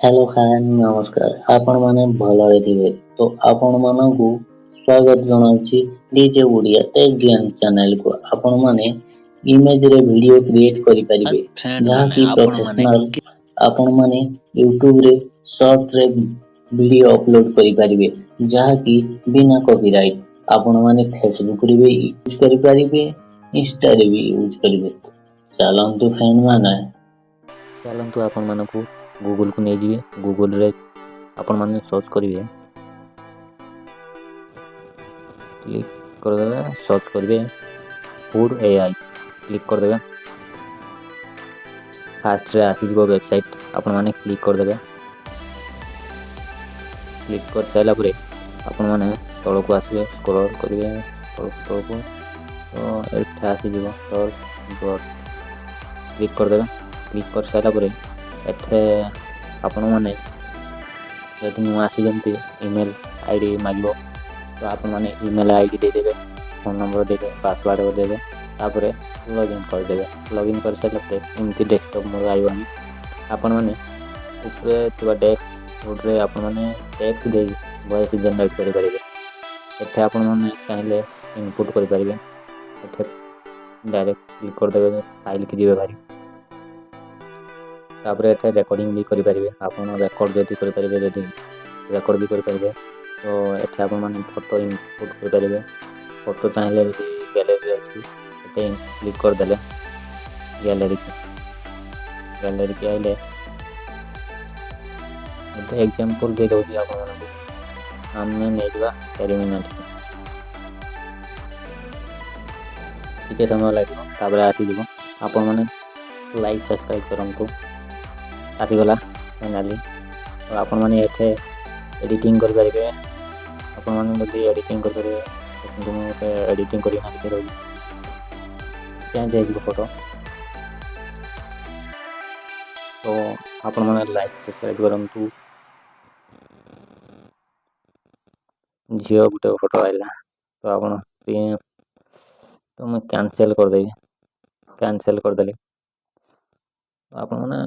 Hello hi, ନମସ୍କାର। ଆପଣମାନେ ଭଲରେ ଥିବେ ତ ଆପଣମାନଙ୍କୁ ସ୍ୱାଗତ ଜଣାଉଛି ଡିଜେ ଓଡ଼ିଆ ଟେକ୍ ଜ୍ଞାନ ଚ୍ୟାନେଲକୁ। ଆପଣମାନେ ଇମେଜରେ ଭିଡ଼ିଓ କ୍ରିଏଟ୍ କରିପାରିବେ, ଫ୍ରେଣ୍ଡ ମାନେ, ଯାହାକି ଆପଣମାନେ ପ୍ରଫେସନାଲ। ଆପଣମାନେ ୟୁଟ୍ୟୁବରେ ସର୍ଟରେ ଭିଡ଼ିଓ ଅପଲୋଡ଼ କରିପାରିବେ, ଯାହାକି ବିନା କପିରାଇଟ୍। ଆପଣମାନେ ଫେସବୁକରେ ବି ୟୁଜ୍ କରିପାରିବେ, ଇନଷ୍ଟାରେ ବି ୟୁଜ୍ କରିବେ। ଚାଲନ୍ତୁ ଫ୍ରେଣ୍ଡ ମାନେ, ଚାଲନ୍ତୁ, ଆପଣମାନଙ୍କୁ ଗୁଗୁଲକୁ ନେଇଯିବି। ଗୁଗୁଲରେ ଆପଣମାନେ ସର୍ଚ୍ଚ କରିବେ, କ୍ଲିକ୍ କରିଦେବେ, ସର୍ଚ୍ଚ କରିବେ ହୁଡ୍ ଏଆଇ, କ୍ଲିକ୍ କରିଦେବେ। ଫାଷ୍ଟରେ ଆସିଯିବ ୱେବସାଇଟ୍, ଆପଣମାନେ କ୍ଲିକ୍ କରିଦେବେ। କ୍ଲିକ୍ କରିସାରିଲା ପରେ ଆପଣମାନେ ତଳକୁ ଆସିବେ, ସ୍କ୍ରଲ୍ କରିବେ ତଳକୁ ତଳକୁ, ତ ଏଠି ଆସିଯିବ ଡଟ୍, କ୍ଲିକ୍ କରିଦେବେ। କ୍ଲିକ୍ କରିସାରିଲା ପରେ ଏଠି ଆପଣମାନେ ଯଦି ନୂଆ ଆସିଛନ୍ତି, ଇମେଲ୍ I D ମାଗିବ, ତ ଆପଣମାନେ ଇମେଲ୍ I D ଦେଇଦେବେ, ଫୋନ୍ ନମ୍ବର ଦେଇଦେବେ, ପାସୱାର୍ଡ଼ ଦେବେ, ତାପରେ ଲଗ୍ଇନ୍ କରିଦେବେ। ଲଗ୍ଇନ୍ କରିସାରିଲା ପରେ ଏମିତି ଡେସ୍କଟପ୍ ମୋର ଆଇବନି। ଆପଣମାନେ ଉପରେ ଥିବା ଡ୍ୟାସବୋର୍ଡ଼ରେ ଆପଣମାନେ ଟେକ୍ସଟ ଦେଇ ଭଏସ୍ ଜେନେରେଟ୍ କରିପାରିବେ। ଏଠି ଆପଣମାନେ ଚାହିଁଲେ ଇନପୁଟ୍ କରିପାରିବେ। ଏଠି ଡାଇରେକ୍ଟ କ୍ଲିକ୍ କରିଦେବେ, ଫାଇଲ୍କି ଯିବେ ଭାରି। ତାପରେ ଏଠି ରେକର୍ଡ଼ିଂ ବି କରିପାରିବେ ଆପଣ। ରେକର୍ଡ଼ ଯଦି କରିପାରିବେ, ଯଦି ରେକର୍ଡ଼ ବି କରିପାରିବେ, ତ ଏଠି ଆପଣମାନେ ଫଟୋ ଇନପୁଟ୍ କରିପାରିବେ। ଫଟୋ ଚାହିଁଲେ ଯଦି ଗ୍ୟାଲେରୀ ଅଛି, ଏଠି କ୍ଲିକ୍ କରିଦେଲେ ଗ୍ୟାଲେରୀକି ଆଇଲେ, ଗୋଟେ ଏକ୍ଜାମ୍ପଲ୍ ଦେଇଦେଉଛି ଆପଣମାନଙ୍କୁ। ଆମେ ନେଇଯିବା 4 ମିନିଟ୍, ଟିକେ ସମୟ ଲାଗିବ, ତାପରେ ଆସିଯିବ। ଆପଣମାନେ ଲାଇକ୍ ସବସ୍କ୍ରାଇବ୍ କରନ୍ତୁ। ଆସିଗଲା ଫାଇନାଲି। ତ ଆପଣମାନେ ଏଠି ଏଡ଼ିଟିଂ କରିପାରିବେ। ଆପଣମାନେ ଯଦି ଏଡ଼ିଟିଂ କରିପାରିବେ, ଦେଖନ୍ତୁ, ମୁଁ ଗୋଟେ ଏଡ଼ିଟିଂ କରିକିନା ଦେଖେଇ ଦେଉଛି, ଚେଞ୍ଜ ହେଇଯିବ ଫଟୋ। ତ ଆପଣମାନେ ଲାଇକ୍ ସବସ୍କ୍ରାଇବ୍ କରନ୍ତୁ। ଝିଅ ଗୋଟେ ଫଟୋ ଆଇଲା, ତ ଆପଣ ତ ମୁଁ କ୍ୟାନସେଲ୍ କରିଦେବି। କ୍ୟାନସେଲ୍ କରିଦେଲି। ଆପଣମାନେ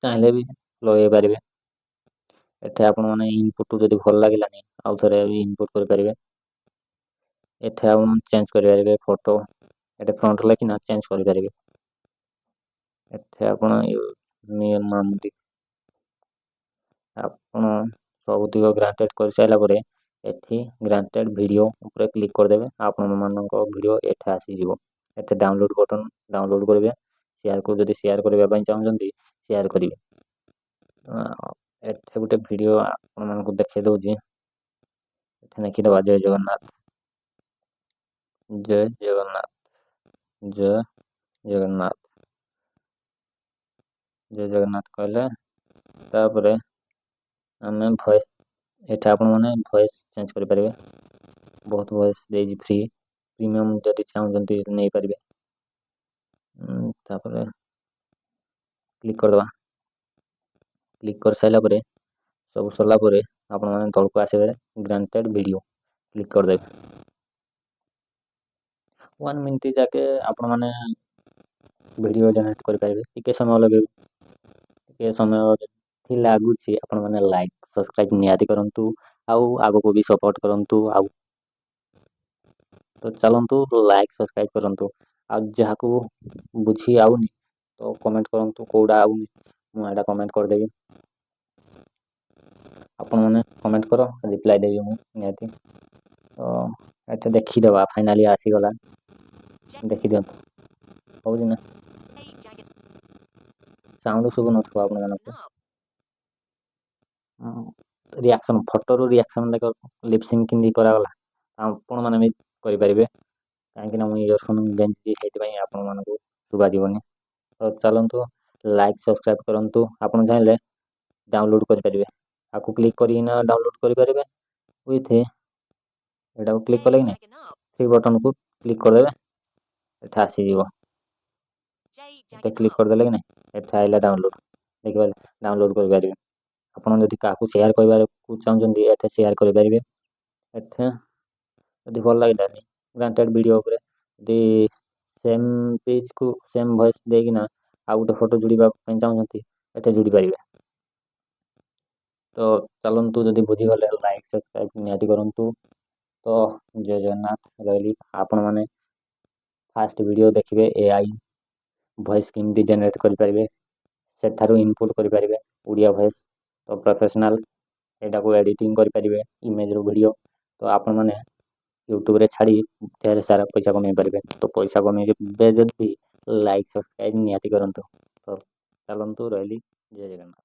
ଚାହିଁଲେ ବି ଲଗେଇ ପାରିବେ। ଏଠି ଆପଣମାନେ ଇନପୁଟ୍ ଯଦି ଭଲ ଲାଗିଲାନି, ଆଉ ଥରେ ବି ଇନପୁଟ୍ କରିପାରିବେ। ଏଠି ଆପଣ ଚେଞ୍ଜ କରିପାରିବେ ଫଟୋ। ଏଠି ଫ୍ରଣ୍ଟ ଲେଖିନା ଚେଞ୍ଜ କରିପାରିବେ। ଏଠି ଆପଣ ମାମୁଦି ଆପଣ ସବୁତିକ ଗ୍ରାଣ୍ଟେଡ଼ କରିସାରିଲା ପରେ ଏଠି ଗ୍ରାଣ୍ଟେଡ଼ ଭିଡ଼ିଓ ଉପରେ କ୍ଲିକ୍ କରିଦେବେ। ଆପଣମାନଙ୍କ ଭିଡ଼ିଓ ଏଠି ଆସିଯିବ। ଏଠି ଡାଉନଲୋଡ଼ ବଟନ୍, ଡାଉନଲୋଡ଼ କରିବେ। ସେୟାରକୁ ଯଦି ସେୟାର କରିବା ପାଇଁ ଚାହୁଁଛନ୍ତି, ସେୟାର କରିବେ। ଏଠି ଗୋଟେ ଭିଡ଼ିଓ ଆପଣମାନଙ୍କୁ ଦେଖାଇ ଦେଉଛି। ଏଠି ଲେଖିଦେବା ଜୟ ଜଗନ୍ନାଥ, ଜୟ ଜଗନ୍ନାଥ, ଜୟ ଜଗନ୍ନାଥ। ଜୟ ଜଗନ୍ନାଥ କହିଲେ, ତାପରେ ଆମେ ଭଏସ୍, ଏଠି ଆପଣମାନେ ଭଏସ୍ ଚେଞ୍ଜ କରିପାରିବେ। ବହୁତ ଭଏସ୍ ଦେଇଛି ଫ୍ରି, ପ୍ରିମିୟମ୍ ଯଦି ଚାହୁଁଛନ୍ତି ନେଇପାରିବେ। ତାପରେ କ୍ଲିକ୍ କରିଦେବା। କ୍ଲିକ୍ କରିସାରିଲା ପରେ, ସବୁ ସରିଲା ପରେ ଆପଣମାନେ ତଳକୁ ଆସିବେ, ଗ୍ରାଣ୍ଟେଡ଼ ଭିଡ଼ିଓ କ୍ଲିକ୍ କରିଦେବେ। 1 ମିନିଟ୍ ଯାକେ ଆପଣମାନେ ଭିଡ଼ିଓ ଜେନେରେଟ୍ କରିପାରିବେ। ଟିକେ ସମୟ ଲଗେଇବେ, ଟିକେ ସମୟ ଲାଗୁଛି। ଆପଣମାନେ ଲାଇକ୍ ସବସ୍କ୍ରାଇବ୍ ନିହାତି କରନ୍ତୁ ଆଉ ଆଗକୁ ବି ସପୋର୍ଟ କରନ୍ତୁ। ଆଉ ତ ଚାଲନ୍ତୁ, ଲାଇକ୍ ସବସ୍କ୍ରାଇବ୍ କରନ୍ତୁ। ଆଉ ଯାହାକୁ ବୁଝି ଆଉନି, ତ କମେଣ୍ଟ କରନ୍ତୁ କେଉଁଟା ଆଉନି, ମୁଁ ଏଇଟା କମେଣ୍ଟ କରିଦେବି। ଆପଣମାନେ କମେଣ୍ଟ କର, ରିପ୍ଲାଏ ଦେବି ମୁଁ ନିହାତି। ତ ଏଠି ଦେଖିଦେବା, ଫାଇନାଲି ଆସିଗଲା, ଦେଖିଦିଅନ୍ତୁ ହେଉଛି ନା। ସାଉଣ୍ଡ ଶୁଭୁ ନଥିବ ଆପଣମାନଙ୍କୁ। ରିଆକ୍ସନ୍, ଫଟୋରୁ ରିଆକ୍ସନ୍ ଦେଖ, ଲିପସିଙ୍କ୍ କେମିତି କରାଗଲା, ଆପଣମାନେ ବି କରିପାରିବେ। କାହିଁକିନା ମୁଁ ଇୟରଫୋନ୍ ଗେଞ୍ଜିଛି, ସେଇଥିପାଇଁ ଆପଣମାନଙ୍କୁ ଶୁଭାଯିବନି। ତ ଚାଲନ୍ତୁ, ଲାଇକ୍ ସବସ୍କ୍ରାଇବ୍ କରନ୍ତୁ। ଆପଣ ଚାହିଁଲେ ଡାଉନଲୋଡ଼୍ କରିପାରିବେ। ଆକୁ କ୍ଲିକ୍ କରିକିନା ଡାଉନଲୋଡ଼୍ କରିପାରିବେ। ୱିଥ୍ ଏଇଟାକୁ କ୍ଲିକ୍ କଲେ କି ନାହିଁ, ଥ୍ରୀ ବଟନ୍କୁ କ୍ଲିକ୍ କରିଦେବେ, ଏଠି ଆସିଯିବ। ଏଠି କ୍ଲିକ୍ କରିଦେଲେ କି ନାହିଁ, ଏଠି ଆଇଲା ଡାଉନଲୋଡ଼୍, ଦେଖିପାରିବେ, ଡାଉନଲୋଡ଼୍ କରିପାରିବେ। ଆପଣ ଯଦି କାହାକୁ ସେୟାର କରିବାକୁ ଚାହୁଁଛନ୍ତି, ଏଠି ସେୟାର କରିପାରିବେ। ଏଠି ଯଦି ଭଲ ଲାଗିଲାନି, ଗ୍ରାଣ୍ଟେଡ଼ ଭିଡ଼ିଓ ଉପରେ ଯଦି ସେମ୍ ପେଜ୍କୁ ସେମ୍ ଭଏସ୍ ଦେଇକିନା ଆଉ ଗୋଟେ ଫଟୋ ଯୋଡ଼ିବା ପାଇଁ ଚାହୁଁଛନ୍ତି, ଏଠି ଯୋଡ଼ି ପାରିବେ। ତ ଚାଲନ୍ତୁ, ଯଦି ବୁଝିଗଲେ ଲାଇକ୍, ସବସ୍କ୍ରାଇବ୍ ନିହାତି କରନ୍ତୁ। ତ ଜୟ ଜଗନ୍ନାଥ, ରହିଲି। ଆପଣମାନେ ଫାଷ୍ଟ ଭିଡ଼ିଓ ଦେଖିବେ, ଏଆଇ ଭଏସ୍ କେମିତି ଜେନେରେଟ୍ କରିପାରିବେ, ସେଠାରୁ ଇନପୁଟ୍ କରିପାରିବେ ଓଡ଼ିଆ ଭଏସ୍। ତ ପ୍ରଫେସନାଲ୍ ଏଇଟାକୁ ଏଡ଼ିଟିଂ କରିପାରିବେ ଇମେଜ୍ରୁ ଭିଡ଼ିଓ। ତ ଆପଣମାନେ ୟୁଟ୍ୟୁବରେ ଛାଡ଼ି ଢେର ସାରା ପଇସା କମେଇ ପାରିବେ। ତ ପଇସା କମେଇବେ ଯଦି ଲାଇକ୍, ସବସ୍କ୍ରାଇବ୍ ନିହାତି କରନ୍ତୁ। ତ ଚାଲନ୍ତୁ, ରହିଲି, ଜୟ ଜଗନ୍ନାଥ।